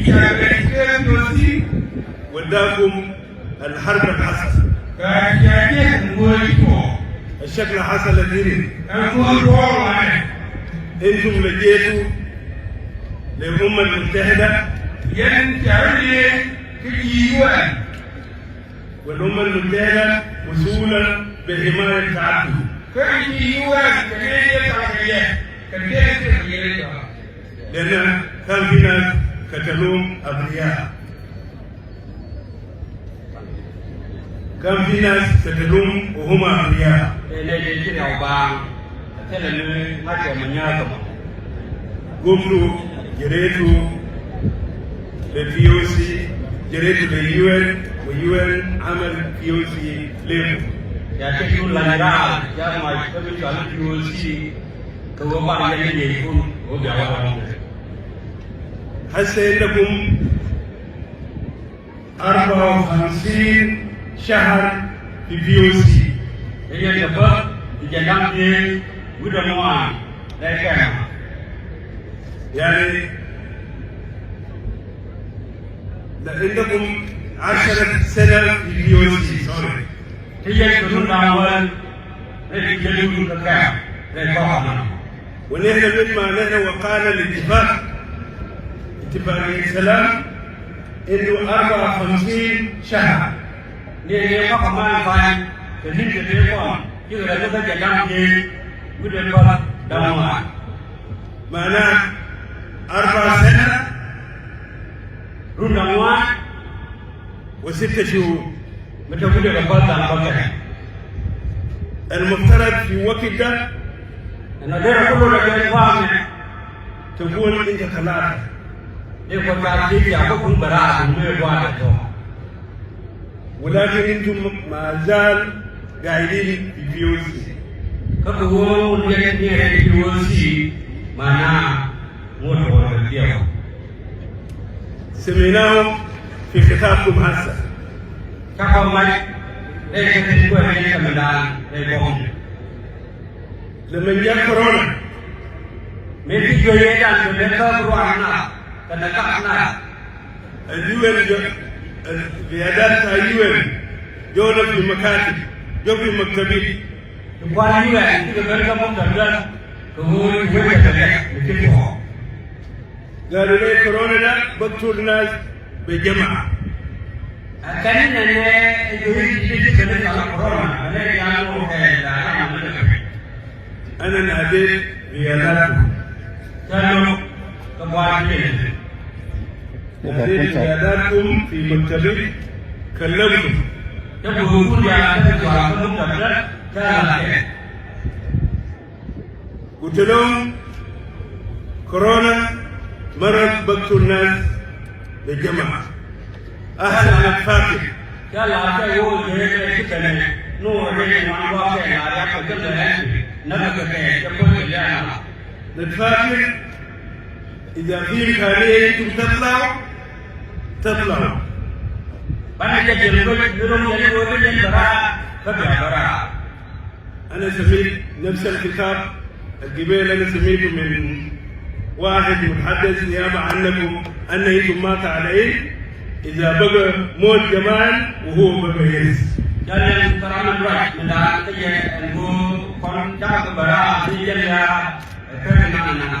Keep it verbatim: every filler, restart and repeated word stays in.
Ija kedi kedi osi. وداكم الحرب الحصل. Ka ija kedi ngoi ko. الشكل حصل ديني. Ka ngoi ko wane. انتم لجيتوا للأمم المتحدة. Yen ija le kedi U N. والأمم المتحدة مسؤولة بحماية شعبها. Kedi U N kedi ye ta kedi ye. Kedi ye ta kedi ye. لأن كان في ناس قتلوهم أبرياء. كان في ناس قتلوهم وهم أبرياء. Ene je kiri au bang. Tele ni mate manyaka ma. قمتوا جريتوا لل P O C، جريتوا لل U N، وال U N عمل P O C لكم. Ya ke yun la nira, ya ma kami ka P O C, ka wa ba ya ni ye kun, wa ba wa. هسه عندكم أربعة وخمسين شهر في P O C. Ene ya ba, ija dam ye, wida mo an, da kama. يعني، ده عندكم عشرة سنة في P O C، sorry. Te yen ka runda wan, re ti jadun ka kam, re ko ana. ونحن مثل ما نحن وقعنا الاتفاق، اتفاقية سلام، إنه أربعة وخمسين شهر. Ni, ni ko kaman fan, ka nin ka te kon, ki ra ka ja dam ye, ku de ba dam wan. معناه أربع سنة، runda wan, وست شهور. Mete ku de ka ba dam ba ka. المفترض في وقت ده، na de ra ku ra ka ba me. تكون أنت ثلاثة. De ko ta ti ya ko kun bara, kun me wa da to. ولكن أنتم ما زال قاعدين في P O C. Ka ku wo, ni, ni, ni P O C, mana, mo to, mo to. سمعناه في خطابكم هسه. Ka ko mai, de ka ti ko ni ka me dan, de ko. لما جاء كورونا، me ti jo ye dan, me ka corona, ka na ka na. ال U N جو، القيادات بتاع ال U N جونا في مكاتب، جو في مكتبي. Kwa U N, ti ka ka muktab da, ka wo, wo ka ka, me ti ko. قالوا لي كورونا ده بقتل ناس بجماعة. Akani na ne, e jo yi ti ti ka ne ka corona, ka ne ya no ka da, ya no ka. أنا ناديت قياداتكم. Tano, ka ba ti. ناديت قياداتكم في مكتبي، كلمتهم. Ka bu ku ya ka ba ku ka da, ka la ke. قلت لهم: كورونا مرض بقتل الناس بالجماعة. احنا نتفاقم. Ka la ke wo ye ke ti ka ne, no re ni wan wa ke na ya ka ka ne, na ka ka ke, ka ko ke ya na. نتفاقم، إذا في إمكانية أنتم تطلعوا، تطلعوا. Bana ja jel ko, ni ro ni wo ni bara, ka ja bara. أنا سمعت نفس الخطاب القبيل، أنا سمعته من واحد متحدث نيابة عنكم، أن أنتم ما طالعين، إذا بقى موت جماعي وهو بقى يرث. Jalen karaman right, meda kaya ngu kon jaga bara, ni jalen ya, eh, kaya na na.